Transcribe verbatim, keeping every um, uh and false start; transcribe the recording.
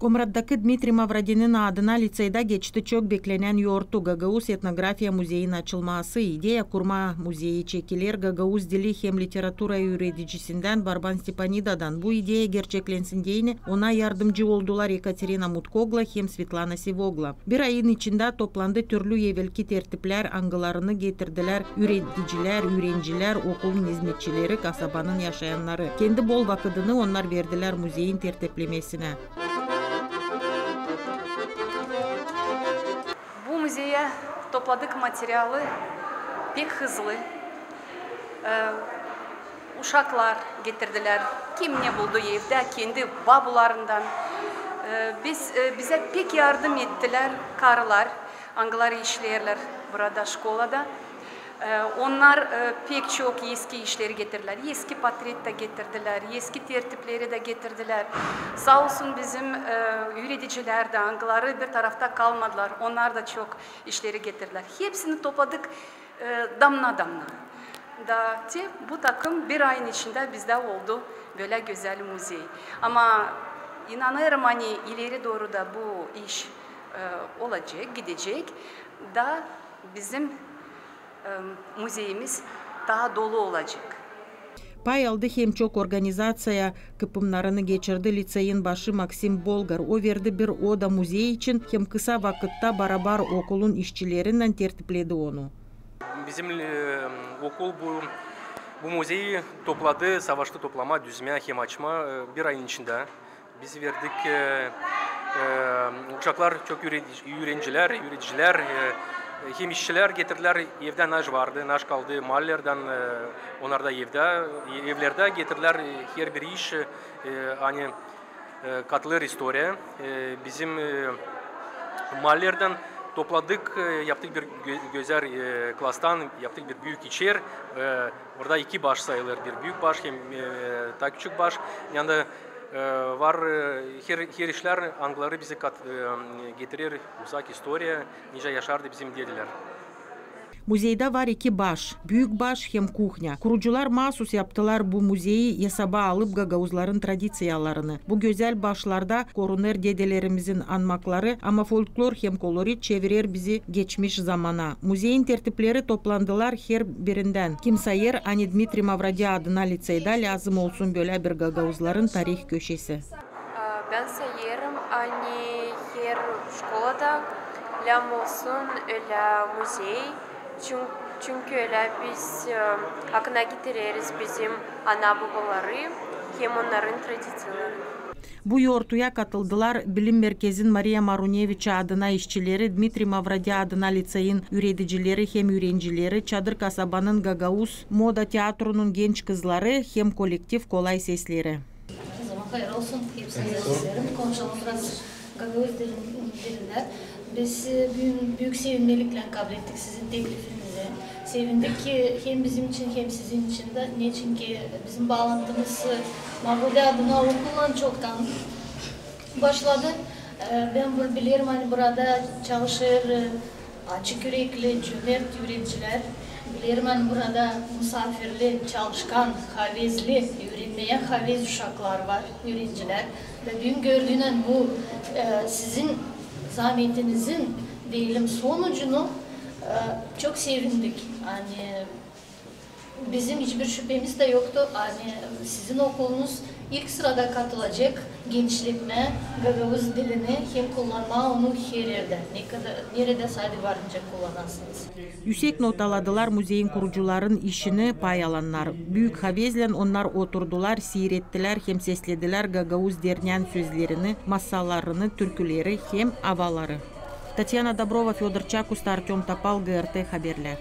Komraddakı Dmitriy Mavrodinin adına liceyda geçti çok beklenän yortu, Gagauz etnografiya muzeyin açılması. İdeya kurmaa muzeyi çekiler gagauz dili hem literaturaya üüredicisin Barban Stepanidadan. Bu ideya gerçeklensin deyni ona yardımcı oldular Ekaterina Mutkogla hem Svetlana Sivogla. Bir ayın içindä toplandı türlü evelki tertiplär, angılarını getirdilär üüredicilär, üürencilär, okulun izmetçileri, kasabanın yaşayannarı. Kendi bol vakıdını onnar verdilär muzeyin tertiplemesinä. Bu muzeyä topladık materialı pek hızlı. E, uşaklar getirdilär, kim ne buldu evdä, kendi babularından. E, biz, e, bizä pek yardım ettilär karılar, angıları işleerlär burada şkolada. E, onnar, e, pek çok eski işleri getirdilär. Eski portret dä getirdilär, eski tertipleri dä getirdilär. Saa olsun bizim, e, üüredicilär dä, angıları bir tarafta kalmadılar, onnar da çok işleri getirdilär. Hepsini topladık, e, damna-damna. Da te bu takım bir ayın içindä bizdä oldu bölä gözäl muzey. Ama inanêrım, ani ileri dooru da bu iş, e, olacek, gidecek. Da bizim, e, muzeyimiz taa dolu olacek. Pay aldı hem çok organizaţiya kıpımnarını geçirdi liţeyin başı Maksim Bolgar. O verdi bir oda muzey için hem kısa vakıtta barabar okulun işçilerinnän tertipledi onu. Bizim, e, okul bu, bu muzeyi topladı, savaştı toplamaa, düzmää hem açmaa, e, bir ayın içindä. Biz verdik, e, e, uşaklar çok üüre-, üürencilär, üüredicilär, e, hem işçilär getirdilär evdä, naş vardı, naş kaldı maallerdän, e, onnar da evdä, evlerdä getirdilär, e, herbir iş, e, ani, e, katılêr istoriyaya. E, bizim, e, maallerdän topladık, e, yaptık bir gö-, gözäl, e, klastan, yaptık bir büük içer, e, orada iki baş sayılêr, bir büük baş hem, e, taa küçük baş. Yanında, e, var, e, her, her işlär, angıları bizi kat-, e, getirer uzak istoriya, nicä yaşardı bizim dedilär. Muzeydä var iki baş, büük baş hem kuhnya. Kurucular maasuz yaptılar bu muzeyi esaba alıp gagauzların tradiţiyalarını. Bu gözäl başlarda korunêr dedelerimizin anmakları, ama folklor hem kolorit çevirer bizi geçmiş zamana. Muzeyin tertipleri toplandılar herbirindän. Kim sayêr, ani Dmitriy Mavrodi adına liţeyda lääzım olsun bölä bir gagauzların tarih köşesi. Bän sayêrım, ani her şkolada lääzım olsun ölä muzey, çün-, çünkü ölä biz, e, akına getireriz bizim ana-bobaları hem onnarın tradiţiyalarını. Bu yortuya katıldılar Bilim merkezin Mariya Maruneviç adına işçileri, Dmitriy Mavrodi adına liţeyin üüredicileri hem üürencileri, Çadır kasabanın gagauz moda teatrunun genç kızları hem kolektiv Kolay sesleri. O zaman hayır olsun. Hepsinize sizlerin. Konuşalım biraz gagauz dilin-, dilindä. Biz, e, büün büük sevinmeliklän kablettik sizin teklifinizi. Sevindik ki hem bizim için, hem sizin için dä. Neçinki bizim baalantımız, e, Mavrodi adına okullan çoktan başladı. E, bän bur-, bilerim, ani burada çalışêr, e, açık ürekli, cömert üüredicilär. Bilerim, ani burada musaafirli, çalışkan, havezli, üürenmeyä havez uşaklar var, üürencilär. Ve büün gördüynän bu, e, sizin zaametinizin, deyelim, sonucunu, e, çok sevindik. Ani bizim hiçbir şüpemiz dä yoktu, ani sizin okulunuz ilk sırada katılacek genişletmää gagauz dilini hem kullanmaa onu her erdä, ne kadar, neredä sade varınca kullanasınız. Üüsek notaladılar muzeyin kurucuların işini pay alannar. Büük havezlän onnar oturdular, siirettilär hem sesledilär gagauz dernään sözlerini, masallarını, türküleri hem avaları. Tatyana Dobrova, Födor Çakusta, Artöm Topal, G R T haberlär.